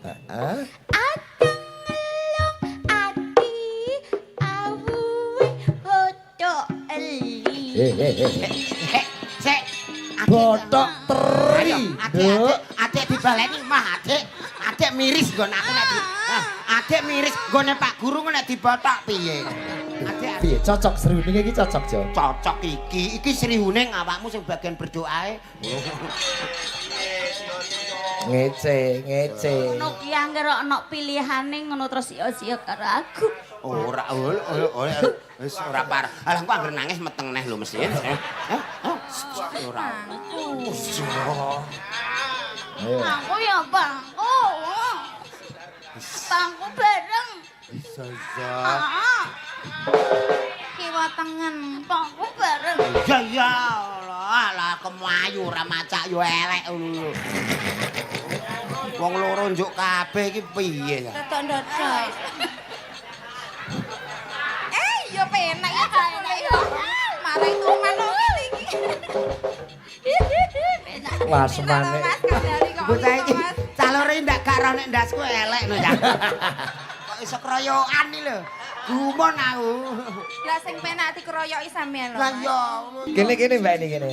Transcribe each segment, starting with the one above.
Heeh. Adeng ngelung ati awuhe botok eli. Eh eh eh. Eh, sik. Botok teri. Ayo, adik, adik, adik dibaleni mah, adik. Adik miris nggon aku nek di. Ah, adik miris nggone Pak Guru nek dibotok piye? Adik, adik. Piye cocok sriwuninge iki cocok, Jo? Cocok iki. Iki sriwuning awakmu sing bagian berdoae. Ngece, ngece. Ngono ki angger ana pilihane ngono terus sia-sia karo aku. Ora, ora, ora, wis ora parah. Alah engko angger nangis meteng neh lho mesti. Eh, eh, eh, ora. Ayo. Aku ya bangku. Bangku bareng. Bisa iya. Ah, Kiwa tengen. bangku bareng. Ya ya Allah, lah kemayu ora macak yo elek ngono lho. Wong loro njuk kabeh iki piye ya? Tetok ndodok. Eh, yo penak ya jebule yo. Marai tuman iki. Wah, semane. Mas kandhani kok. Bocah iki iso, Mas. cah loro iki ndak gak roh nek ndasku elek lho ya. Kok iso kroyokan iki lho. Gumun aku. Lah sing penak dikeroyoki sampean lho. Lah Mas. ya. Kene kene Mbak ini kene.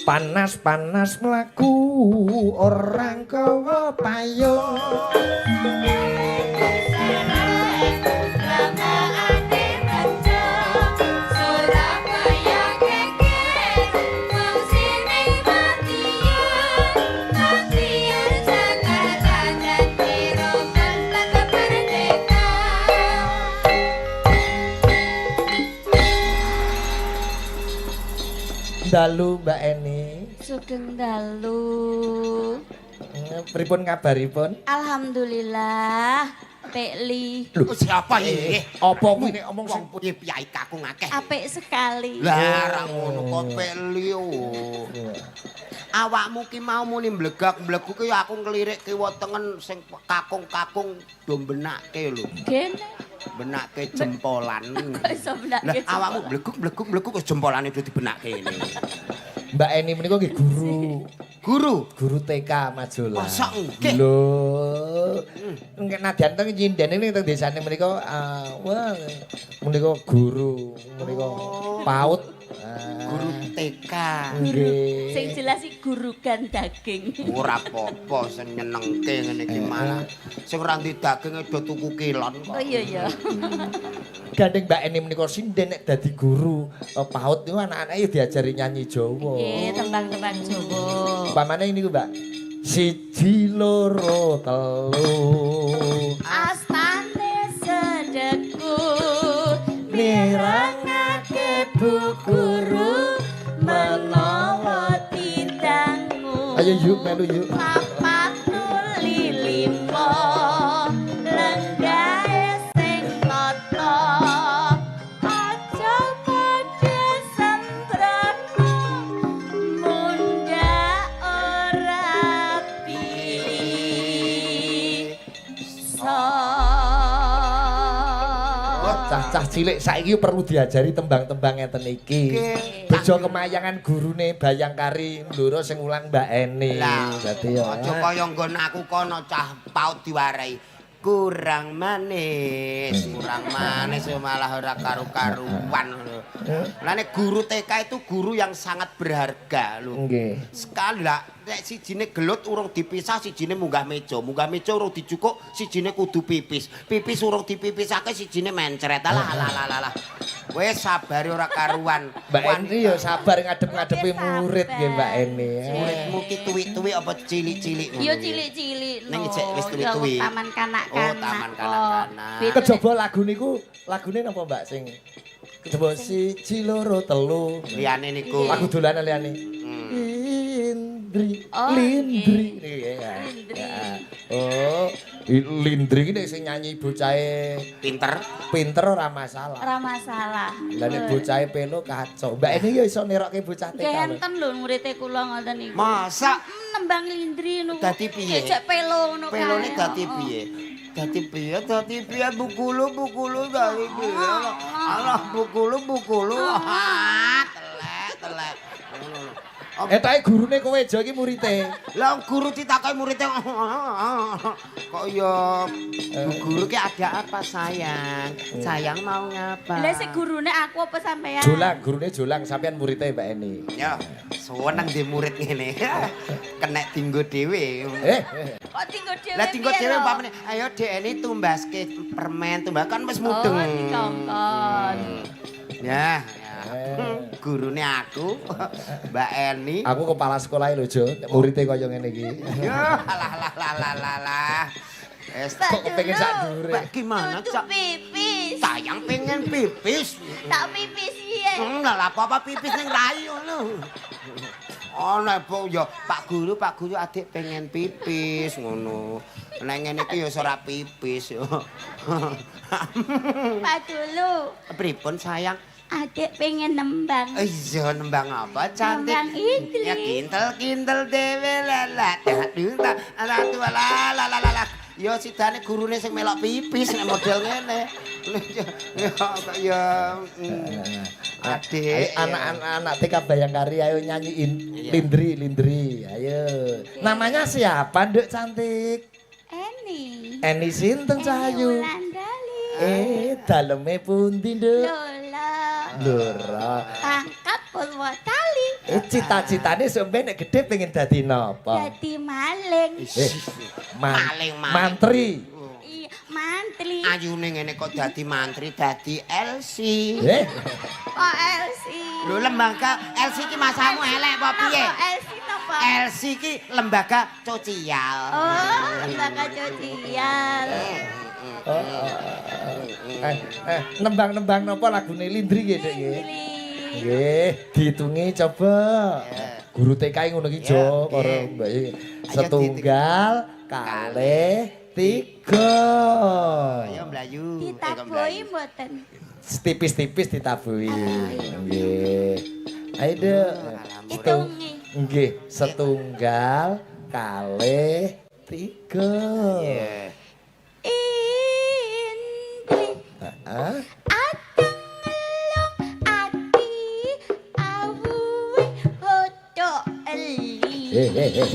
Panas-panas mlaku orang gawa payung. Ramaane kenceng, Surabaya geger, wong sini Madiun, Madiun Jakarta dadi roman tetep merdeka. Dalu Mbak Eni. Sugeng dalu. Pripun kabaripun? Alhamdulillah, Pekli. Lho, Siapa iki? Apa kuwi nek omong sing Wong piye piyai kakung akeh. Apik sekali. Lah ora ngono kok peli. Awakmu ki mau muni mblegak-mbleguk ki aku nglirik kiwa tengen sing kakung-kakung do benake lho. Gene Benake jempolan. kok iso Lah benake. awakmu bleguk bleguk bleguk wis jempolane do dibenake ini. Mbak Eni menika nggih guru, Guru. guru TK Majola. Masa nggih? Lho. Nggih nadyan teng nyinden ning teng desane menika wah menika guru menika PAUD. Ah, Guru TK. Nggih. Sing jelas iki gurugan daging. Ora apa-apa sing nyenengke ngene iki malah. Sing ora ndek daging do tuku kilon kok. Oh iya iya. Gandeng Mbak Eni menika sinden nek dadi guru PAUD niku anak-anake ya diajari nyanyi Jawa. Nggih, tembang-tembang Jawa. Umpamane niku Mbak. Siji loro telu Astane sedeku mirengake bu guru menawa didangu. Ayo yuk melu yuk. Papat nuli limo lenggahe sing tata aja padha sembrono mundhak ora bisa. Cah-cah cilik saiki perlu diajari tembang-tembang ngeten iki. Nggih. Bejo kemayangan gurune Bayangkari Ndoro sing ulang Mbak Eni. Lah, Dadi ya. aja kaya nggon aku kono cah PAUD diwarai. Kurang manis ya malah ora karu-karuan lho. Lah nek guru TK itu guru yang sangat berharga lho. Nggih. Sekali lah, nek sijine gelut urung dipisah, sijine munggah meja, munggah meja urung dijukuk, sijine kudu pipis. Pipis urung dipipisake, sijine mencret. Alah alah alah alah. Wis sabare ora karuan. Mbak Eni ya sabar ngadep-ngadepi murid nggih Mbak Eni. Muridmu ki tuwik-tuwik apa cilik-cilik ngono? Yo cilik-cilik Ning ijek wis lho. tuwi-tuwi. Ya taman kanak-kanak. Oh, taman kanak-kanak. kok. Kejaba lagu niku, lagune napa Mbak sing kejaba siji loro telu. Liyane niku. Lagu dolanan liyane. Lindri, Oh, Lindri. nggih. Niki, ya. Lindri. Ya. Oh, Lindri iki nek sing nyanyi bocahe Pinter. pinter ora masalah. Ora masalah. Lah nek bocahe pelo kacau. Mbak Eni ya iso nirokke bocah TK. Nggih lho. enten lho murite kula ngoten niku. Masa Nembang lindri niku. Dadi piye? Jejek pelo ngono kae. Pelone dadi piye? Dadi piye? Dadi piye bukulu bukulu dadi piye? Alah bukulu bukulu. Ah, telek telek. Ngono lho. Etoke gurune kowe Jo iki murite. Lah guru ditakoki muridnya kok ya bu guru ki ada apa sayang? Sayang mau ngapa? Lah sing gurune aku apa sampean? Jolang, gurune Jolang, sampean murite Mbak Eni. Ya, seneng di murid ngene. Kenek dinggo dhewe. Eh, Kok dinggo dhewe? Lah dinggo piye dhewe lho? umpamane, ayo Dek Eni tumbaske permen, tumbas kan wis mudeng. Oh, dikongkon. Ya, ya. Gurune aku, Mbak Eni. Aku kepala sekolah lho Jo, nek murite kaya ngene iki. Ya, alah lah lah lah lah lah. Es, Kok kepengin sak dhuwure. Mbak gimana, Tutu Cak? pipis. Sayang pengen pipis. Tak pipis piye? Lah apa-apa pipis ning rai ngono. Oh, nek po ya Pak Guru adik pengen pipis ngono. Nek ngene iki ya ora pipis yo. Pak dulu. Pripun sayang? Adik pengen nembang. Iya nembang apa cantik? Nembang Idris. Ya kintel-kintel dhewe lah tak ala tu la la la la la. Ya sidane gurune sing melok pipis nek model ngene. Ya kok ya adik Anak-anak anak TK Bayangkari ayo nyanyiin Iya. Lindri Lindri ayo. Namanya siapa Nduk cantik? Eni. Eni sinten Eni Cahayu? Wulandari. Eh, daleme pundi Nduk? Lola. Lora. Tangkap Purwotali. Eh, cita-citane sampe nek gede pengen dadi napa? Dadi maling. Eh, Maling, maling. Mantri. Iya, mantri. Ayune ngene kok dadi mantri dadi LC. Eh, Kok LC? Lho lembaga LC ki masamu elek apa piye? Napa LC napa? LC ki lembaga sosial. Oh, lembaga sosial. eh, nembang-nembang napa lagune Lindri nggih, Dek nggih? Lindri. Nggih, dihitungi coba. Guru TK ngono ki Jo, Ya, para nggih. mbak iki. Ayo Setunggal, kalih, tiga. Ayo mlayu. Ditabuhi mboten? Tipis-tipis ditabuhi. Nggih. Ayo, Dek. Hitungi. Nggih, setunggal, kalih, tiga. Iya. Indri. Heeh. Adeng ngelung ati awuhe hotok eli. Eh, eh, eh.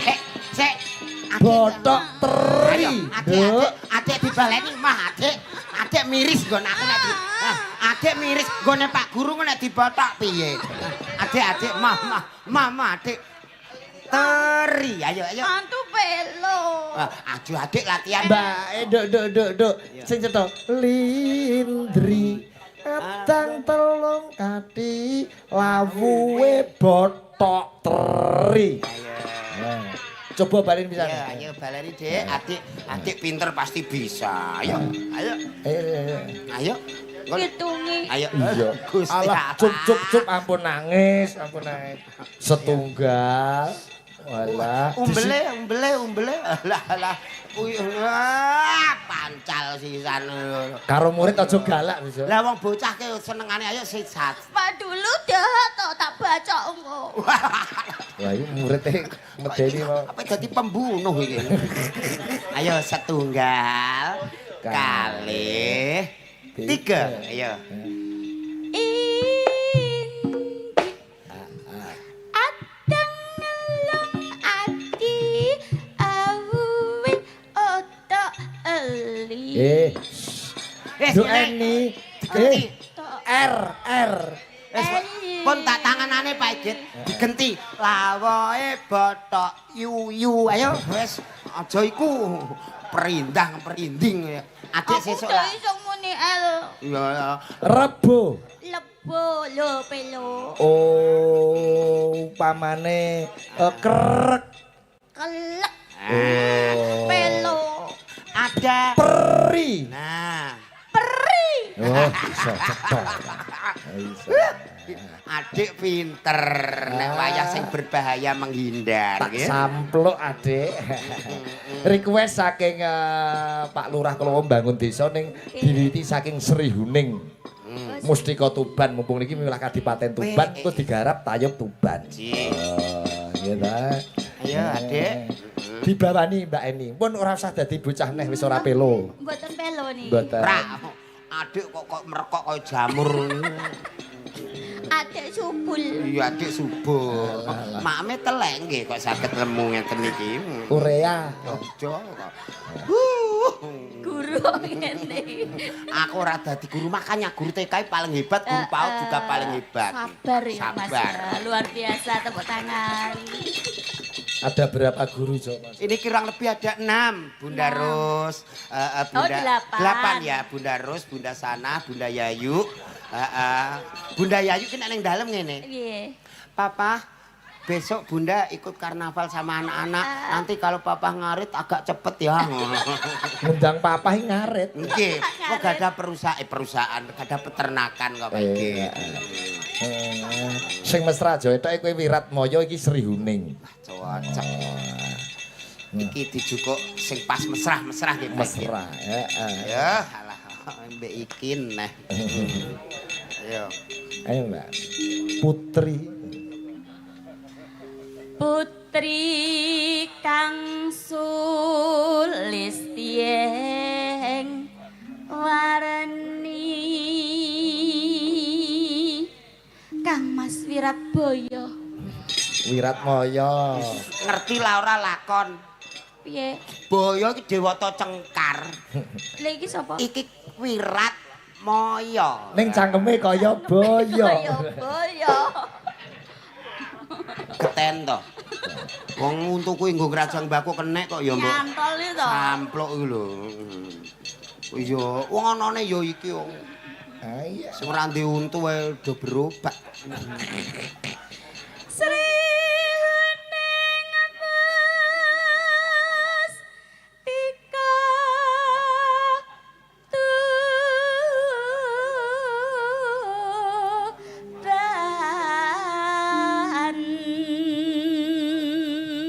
Eh, sik. Botok teri. Ayo, adik, Nduk. adik, adik dibaleni mah, adik. Adik miris nggon aku nek di. Ah, adik miris nggone Pak Guru nek dibotok piye? Adik, adik, mah, mah, mah, mah, adik. Teri, ayo, ayo. Antu pelo. Ah, aduh adik latihan. Mbak, eh, duk, duk, duk, duk. Sing cetha Lindri. Adang telung kati lawuhe botok teri. Ayo. Nah, coba balin bisa. Ayo, ayo baleni, Dik. Adik, adik pinter pasti bisa. Ayo, ayo, Ayo, ayo, ayo. ayo. Hitungi. Ayo. Iya. Gusti Alah, Allah. cup cup cup ampun nangis, ampun nangis. Setunggal. Walah. Umbele, umbele, umbele. Alah, alah. Kuwi wah, pancal sisan. Karo murid aja galak bisa. Lah wong bocah ke senengane ayo sisat. Pak dulu dah tok tak baca engko. Wah, iki muridnya medeni mau. Apa dadi pembunuh iki? Ayo setunggal kalih tiga. Ayo. Indri. Adeng ngelung ati awuhe otok eli. Eh, Eh, Nduk ngene. Eni. Digenti. Eh, R R. Wis, pun tak tanganane Pak Igit digenti. Lawohe botok yuyu. Ayo wis aja iku perindang perinding. Adik Aku sesuk udah lah. iso muni L. Iya, iya. Rebo. Lebo lo pelo. Oh, pamane krek. Kelek Oh. pelo. Ada. Peri. Nah, Oh, iso cetha. Iso. adik pinter. Nek wayah sing berbahaya menghindar Tak nggih. sampluk adik. Request saking Pak Lurah Klowo Bangun Desa ning diwiwiti saking Sri Huning. Mustika Tuban mumpung niki wilayah Kadipaten Tuban Weh. terus digarap tayub Tuban. Ji. Oh, nggih ta. Ayo adik. Dibawani Mbak Eni. Pun ora usah dadi bocah neh wis ora pelo. Mboten pelo nih. Mboten. Ra, adik kok kok merekok kaya jamur. Adik subul. Iya, adik subur. Makme telek nggih kok saged lemu ngeten iki. Urea. Aja kok. Guru ngene. Aku ora dadi guru, makanya guru TK paling hebat, guru PAUD juga paling hebat. Sabar ya Mas. Sabar. Ya. Luar biasa, tepuk tangan. Ada berapa guru coba? Mas? Ini kurang lebih ada 6, Bunda Ros, Oh, Bunda 8. 8 ya, Bunda Ros, Bunda Sana, Bunda Yayu. Bunda Yayu ki nek ning dalem ngene. Piye? Papa, besok Bunda ikut karnaval sama anak-anak. Nanti kalau Papa ngarit agak cepet ya. Ngundang papa iki ngarit. Nggih, kok gak ada perusahaan, gak ada peternakan kok Pak iki. Sing mesra aja etoke kowe Wiratmoyo iki Sri Huning. Cocok. Iki dijukuk sing pas mesrah-mesrah nggih Pak. Mesra, heeh. Ya, alah mbek iki neh. Ayo. Ayo, Mbak. Putri. Putri kang sulistyeng warni Kang Mas Wiratboyo. Wiratmoyo. Ngerti lah ora lakon. Piye? Boyo iki dewata cengkar. Lha iki sapa? Iki Wiratmoyo. Ning cangkeme kaya boyo. Kaya boyo. Geten to. Wong untuku nggo ngrajang mbako kenek kok ya mbok. Nyantol iki to. Sampluk iku lho. Iya, wong anane ya iki wong. Ah iya. Sing ora ndek untu wae do berobat. Sri Huning Mustika Tuban.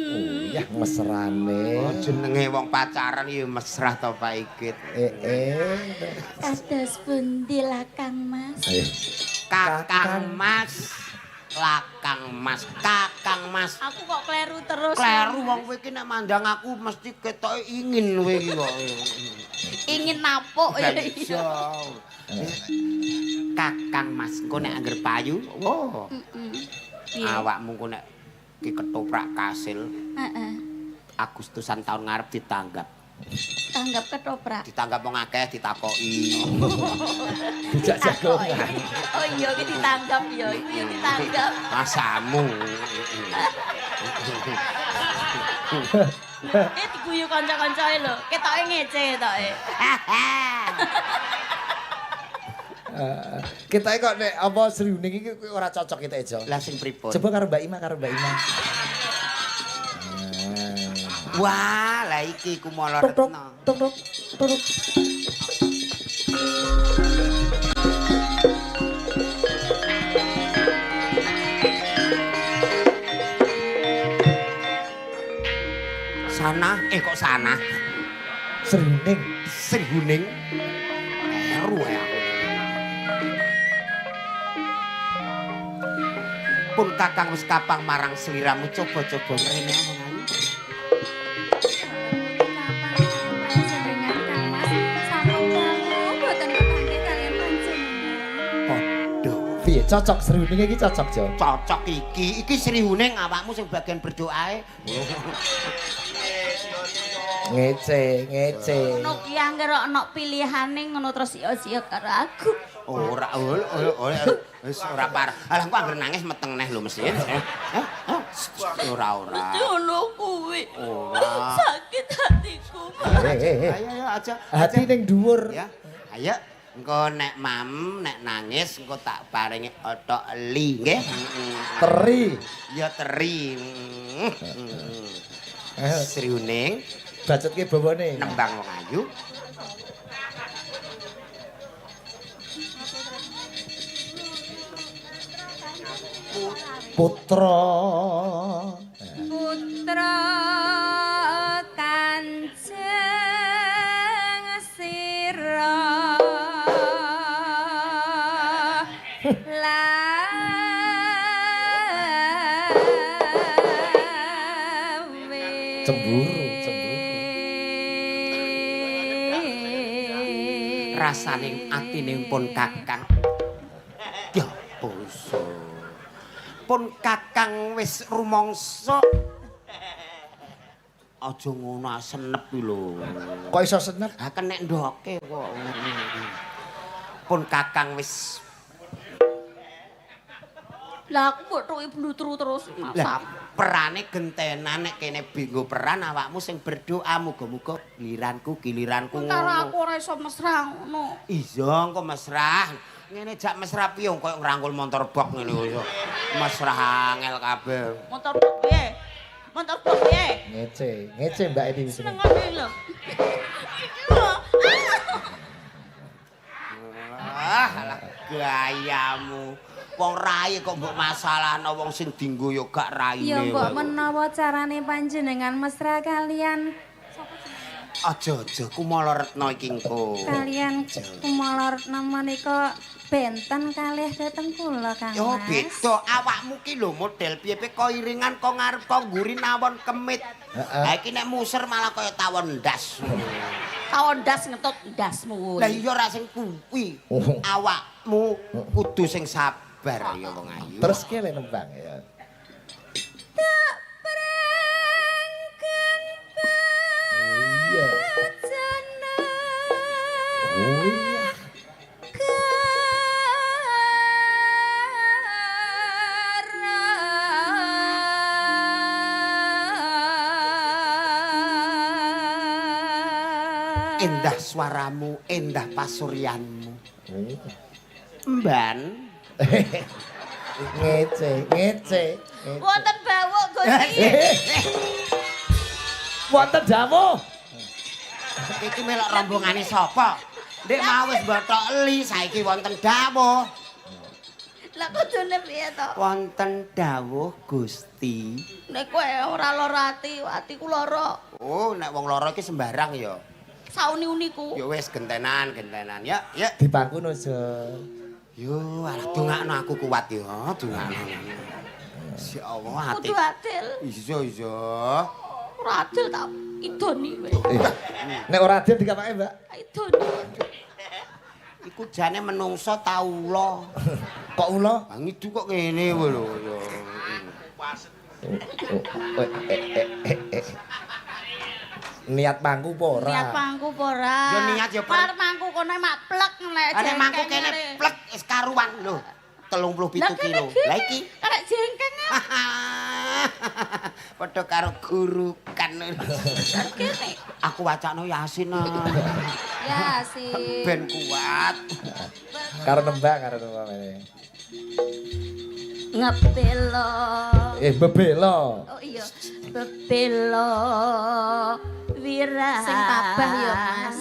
Oh, ya mesrane. Oh, jenenge wong pacaran ya mesrah to Pak Igit. Kados pundi Lakang Mas? Ayo. Kakang Mas. Lakang Mas, Kakang Mas. Aku kok kleru terus. Kleru wong kowe iki nek mandang aku mesti ketoke ingin kowe iki kok. Ingin napuk ya. Iya. Kakang Mas, engko nek angger payu, oh. Piye? Awakmu engko nek ki ketoprak kasil Heeh. Agustusan tahun ngarep ditanggap. Tanggap ketoprak. Ditanggap wong akeh ditakoki. Dijak jagongan. Oh iya iki ditanggap ya, iku ya ditanggap. Masamu. Eh diguyu kanca-kancae lho, ketoke ngece ketoke. Kita kok nek apa Sri Huning iki ora cocok kita Ejo. Lah sing pripun? Coba karo Mbak Ima, karo Mbak Ima. Wah, lah iki ku Tok tok Retno. tok tok tok. Sana, kok sana? Sri Huning. Sri Huning. Kleru ya aku. Pun Kakang wis kapang marang sliramu, coba-coba mrene wong ayu. Panjenengan Kang Mas sampun dangu boten kepanggih kaliyan panjenengan. Padha. Piye cocok Sri Huning iki cocok, Jo? Cocok iki. Iki Sri Huning awakmu sing bagian berdoae. Ngece, ngece. Ngono ki angger ana pilihane ngono terus sia-sia karo aku. Ora, ora, wis ora parah. Alah engko angger nangis meteng neh lho mesti. Ora, ora. Mesti ngono kuwi. Ora. Sakit hatiku. Eh. Ayo, ayo aja. Hati ning dhuwur. Ya. Ayo engko nek mam, nek nangis engko tak paringi otok li nggih. Teri. Ya teri. Sri Huning Bacotke bawane. nembang wong ayu. Putra. Putra Kanjeng Sira lawe. Cemburu, cemburu. Rasane atine pun Kakang. Yo. Basa. Pun Kakang wis rumangsa. Aja ngono senep iki lho. Kok iso senep? Ha kenek ndoke kok. Pun Kakang wis Lah aku mbok tuki blutru terus lah masam. Perane gentenan nek kene binggo peran awakmu sing berdoa muga-muga giliranku giliranku Karo ngono. aku ora iso mesra ngono. Iya engko mesrah. Ngene jak mesra piye koyo ngrangkul montor bok ngene kok iso. Mesrah angel kabeh. Motor bok piye? Motor bok piye? Ngece, ngece Mbak Edi wis. Seneng ngene lho. Iki lho. Ah, alah gayamu. Wong rai kok mbok masalahno wong sing dinggo ya gak raine. Ya mbok wae. menawa carane panjenengan mesra kalian Aja-aja Kumala Retna iki engko. kalian Kumala Retna menika benten kalih dhateng kula Kang Yo Mas. beda awakmu ki lho model piye-piye kok iringan kok ngarep kok ngguri nawon kemit. Heeh. Ha iki nek muser malah kaya tawon ndas. Tawon ndas ngetut ndasmu kuwi. Lah iya ora sing kuwi. Oh. Awakmu kudu sing sabar ya wong ayu. Terus kele nembang ya. Tak prengken Iya. bejana Oh iya. Endah suaramu, endah pasuryanmu. Mban. Ngece, ngece. Ngece. Wonten bawuk Gusti. Wonten dawuh. Iki melok rombongane sapa? Ndek mau wis mbothok eli, saiki wonten dawuh. Lah kudune piye to? Wonten dawuh Gusti. Nek kowe ora lara ati, atiku lara. Oh, nek wong lara iki sembarang ya. Sauni-uniku. Ya wis gentenan, gentenan. Ya, ya. Dipangku aja. Yo, alah dongakno aku kuat ya, dongakno. Ya Allah, ati. Kudu adil. Iya, iya. Ora adil tak idoni kowe. Nek ora adil dikapake, Mbak. Idoni. Iku jane menungso ta ula. Kok ula? Bang idu kok ngene wae lho ya. Niat mangku apa ora? Niat mangku apa ora? Ya niat ya, Par mangku kono mak plek nek Nek mangku kene plek wis karuan lho. 37 kilo. Lah iki karek jengkeng. Padha karo guru kan. Kene. Aku wacakno Yasin. Yasin. Ben kuat. Karo nembang, karo nembang ini. Ngebelo. Bebelo. Oh iya, bebelo wirat. Sing tabah ya, Mas.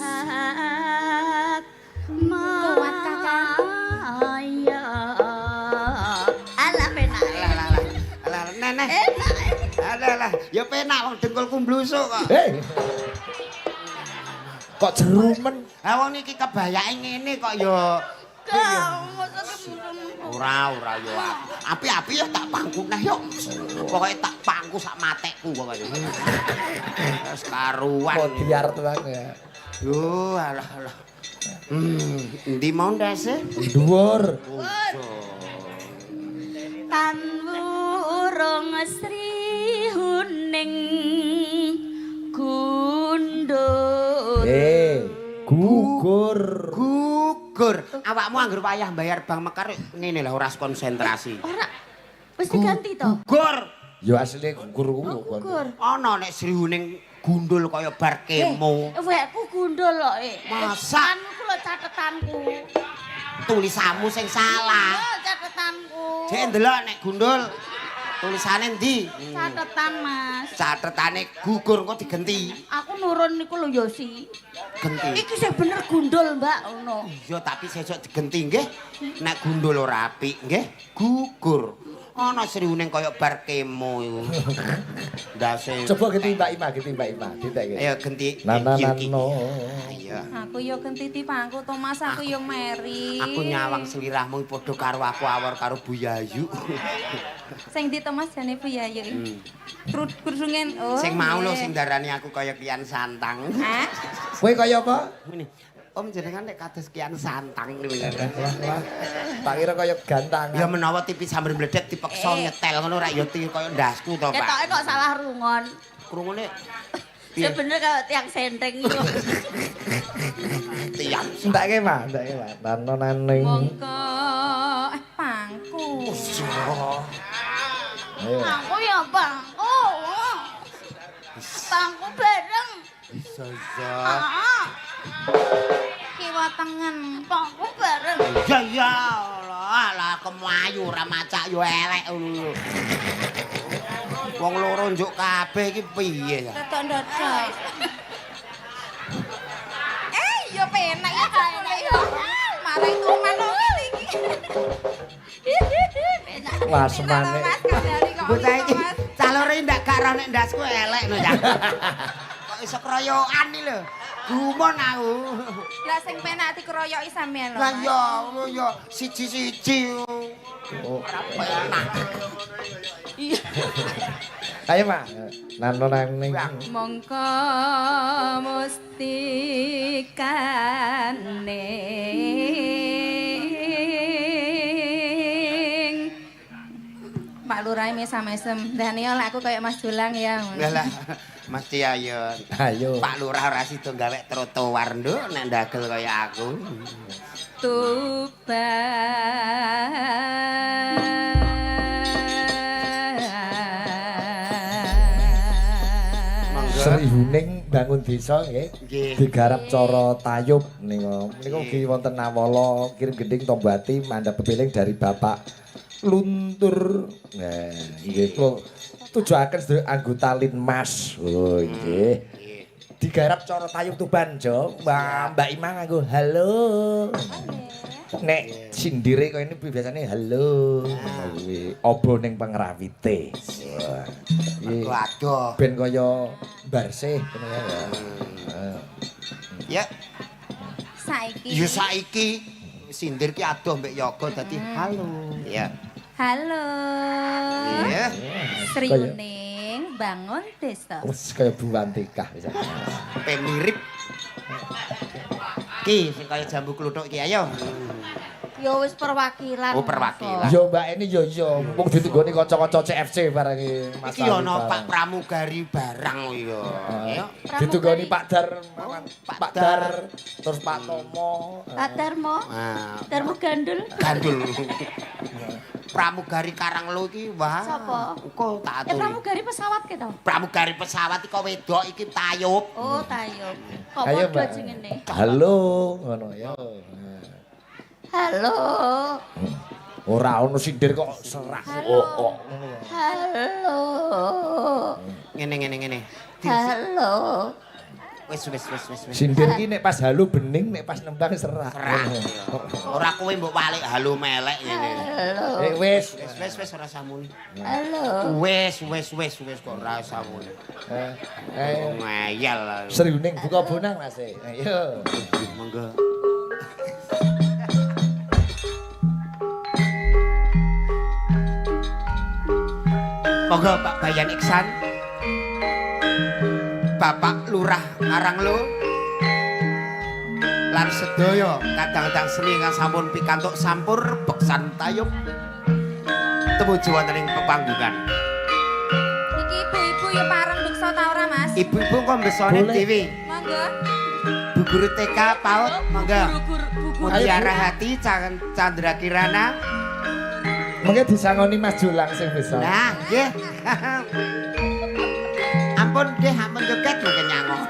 Kuat, Kakak. Maya. Alah penak. Alah alah alah. Alah neneh. Enak. Alah alah. Ya penak wong dengkulku mblusuk kok. Hei. Kok jerumen? Ha wong niki kebayake ngene kok ya. Kamu Ora ora yo. Api-api ya tak pangku neh yo. Pokoke tak pangku sak matekku pokoke. Wis karuan. Kok diar tenan ya. Yo alah alah. Endi mau ndase? Dhuwur. Tan wurung sri huning gundul. Gugur. Gugur. Awakmu angger wayah bayar bank mekar ngene lah ora konsentrasi. Ora wis diganti to? Gugur. Ya asline gugur kuwi. Oh, gugur. Ana nek Sri Huning gundul kaya bar kemo. Wekku gundul kok. Masa? Anuku lho catetanku. Tulisanmu sing salah. Oh, catetanku. Jek ndelok nek gundul. Tulisane endi? Catetan, Mas. Catetane gugur kok digenti. Aku nurun niku lho Yosi. Genti. Iki sing bener gundul, Mbak, ngono. Iya, tapi sesuk digenti nggih. Nek gundul ora apik nggih, gugur. Ana Sri Huning kaya bar kemo iku. Ndase. Coba genti Mbak Ima, genti Mbak Ima, ditekke. Ayo genti. Na na na no. Ayo. Aku yo genti dipangku to Mas, aku yo meri. Aku nyawang selirahmu padha karo aku awor karo Bu Yayu. Sing ndi to Mas jane Bu Yayu? Krudungen oh. Sing mau lho sing darani aku kaya Kian Santang. Hah? Kowe kaya apa? Ngene. Om jenengan nek kados Kian Santang niku. Wah, wah. Tak kira kaya gantangan. Ya menawa TV sambil mledek dipeksa nyetel ngono rak ya kaya ndasku to, Pak. Ketoke kok salah rungon. Krungune piye? Sebenernya kalau tiang senteng iku. Tiang. Entake, Pak, entake, Pak. Tanonaning. Mongko pangku. Ayo. Pangku ya pangku. Pangku bareng. Iso iso. Ah, Kiwa tengen. pangku bareng. Ya ya Allah, lah kemayu ora macak yo elek ngono. Wong loro njuk kabeh iki piye ya? Tetok ndodok. Ya penak ya Enak ya. Marai tuman kok iki. Penak. Wah, semane. Mas kandhani kok. Bocah iki cah loro iki ndak gak roh nek ndasku elek lho ya. Kok iso kroyokan iki lho. Gumun aku. Lah sing penak dikeroyoki sampean lho. Lah Mas. ya ngono ya siji-siji. Oh. Ora penak. Iya. Ayo, Pak. Nanonaning. Mongko mustikane. Pak Lurah mesam-mesem. Dani oleh aku kayak Mas Julang ya. ngono. Lah lah mesti ayo. Ayo. Pak Lurah ora sida gawe trotoar nduk nek ndagel kaya aku. Tuban. Monggo. Sri Huning bangun desa nggih. Nggih. Digarap cara tayub nika. Menika ugi wonten nawala kirim gending tombo ati mandhap pepiling dari Bapak Luntur. Nah, nggih kula tujuaken sedaya anggota Linmas. Oh, nggih. Nggih. Digarap cara tayub Tuban, Jo. Mbak Mbak Ima nganggo halo. Nek sindire kaya ini biasane halo. Ngono kuwi. Obo ning pengrawite. Wah. Iki Mergo adoh. ben kaya barsih ngono ya. Heeh. Ya, Saiki. ya saiki sindir ki adoh mbek yoga dadi halo. Ya. Halo. Iya. Sri Kaya- Huning bangun desa. Wes kaya Bu Wantikah bisa. Pe mirip. Ki sing kaya jambu kluthuk ki ayo. Ya wis perwakilan. Oh, perwakilan. Yo Mbak ini yo yo mumpung ditunggoni kanca-kanca CFC barang iki Mas. Iki Ali ana barang. Pak Pramugari barang yo. Ayo. Ditunggoni Pak Dar, Oh, Pak Pak Dar, terus Pak Tomo. Pak Darmo. Nah, Darmo gandul. gandul. Pramugari Karanglo iki wah. Sapa? Engko tak aturi. Pramugari pesawat ke to? Pramugari pesawat iki kok wedok iki tayub. Oh, tayub. Kok Ayo, padha Mbak. jenenge? Halo, ngono ya. Halo. Ora ono sindir kok serak. Halo. Oh, oh. Halo. Ngene ngene ngene. Halo. Wis wis wis wis wis. Sindir ki nek pas halo bening, nek pas nembang serak. Serak. Ora kowe mbok walik halo melek ngene. Halo. Eh wis. Wis wis wis ora samuni. Halo. Wis wis wis wis kok ora samuni. Eh, eh. Ngeyel. Sri Huning buka bonang Mas. Ayo. Monggo. Monggo Pak Bayan Iksan. Bapak Lurah Karanglo. Lan sedaya kadang-kadang seni ingkang sampun pikantuk sampur beksan tayub tumuju wonten ing pepanggungan. Iki ibu-ibu ya pareng beksa ta ora, Mas? Ibu-ibu kok mbesone Boleh. dhewe. Monggo. Bu guru TK PAUD monggo. Guru-guru bu guru. Mutiara Hati Chandra Kirana. Mengke disangoni Mas Julang sing bisa. Nah, nggih. Ampun nggih, ampun joget mungkin nyangok.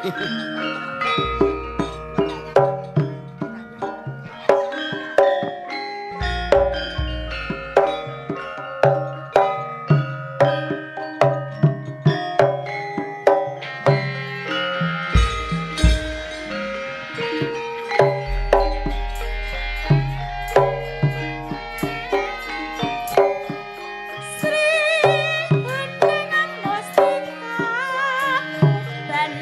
Sri Huning Mustika Tuban.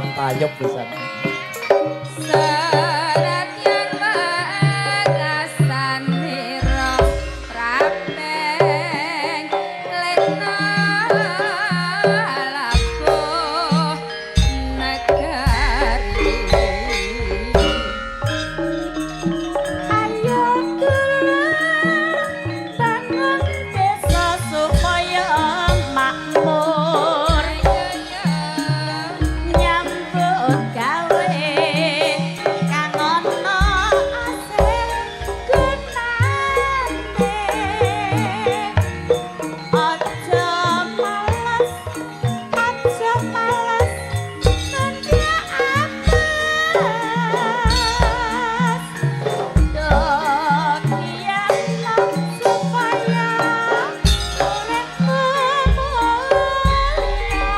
Kon tayub pisan. Senadyan wekasan ira prapeng lena labuh negari. Ayo dulur bangun desa supaya makmur, nyambut gawe kang ana asil gunane. Aja males, aja males nundhak apes. Do giat supaya uripmu mulya.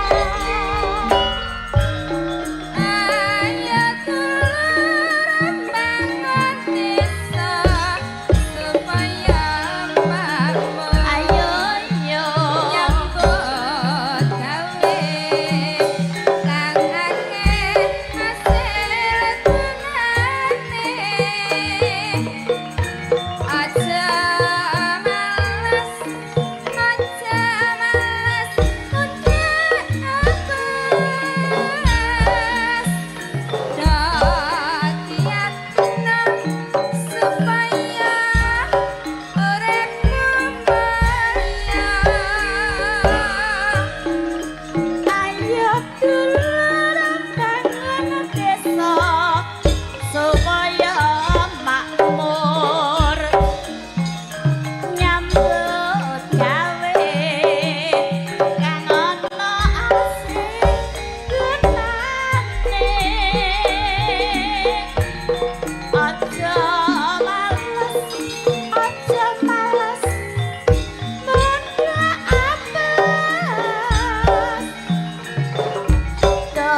Ayo dulur bangun desa supaya makmur. Ayo yo. Nyambut gawe kang akeh hasil gunane. Aja males, aja males nundhak apes. Do giatno supaya uripmu mulya. Ayo dulur bangun desa supaya makmur, nyambut gawe kang ana asil gunane. Aja males, aja males nundhak apes. Do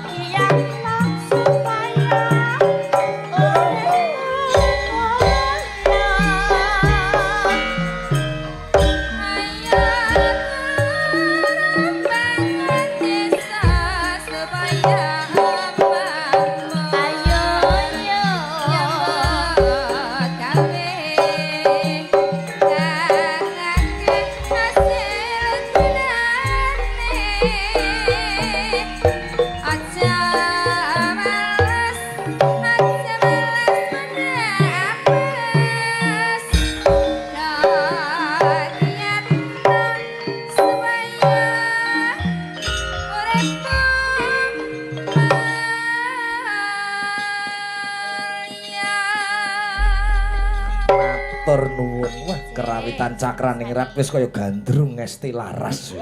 giatno supaya uripmu mulya. Ayo dulur bangun desa supaya makmur. Ayo yo. Nyambut gawe kang akeh hasil gunane. Aja males, aja males nundhak apes. Do giatno supaya uripmu mulya. Matur nuwun. Wah, kerawitan cakraningrat wis kaya gandrung ngesti laras.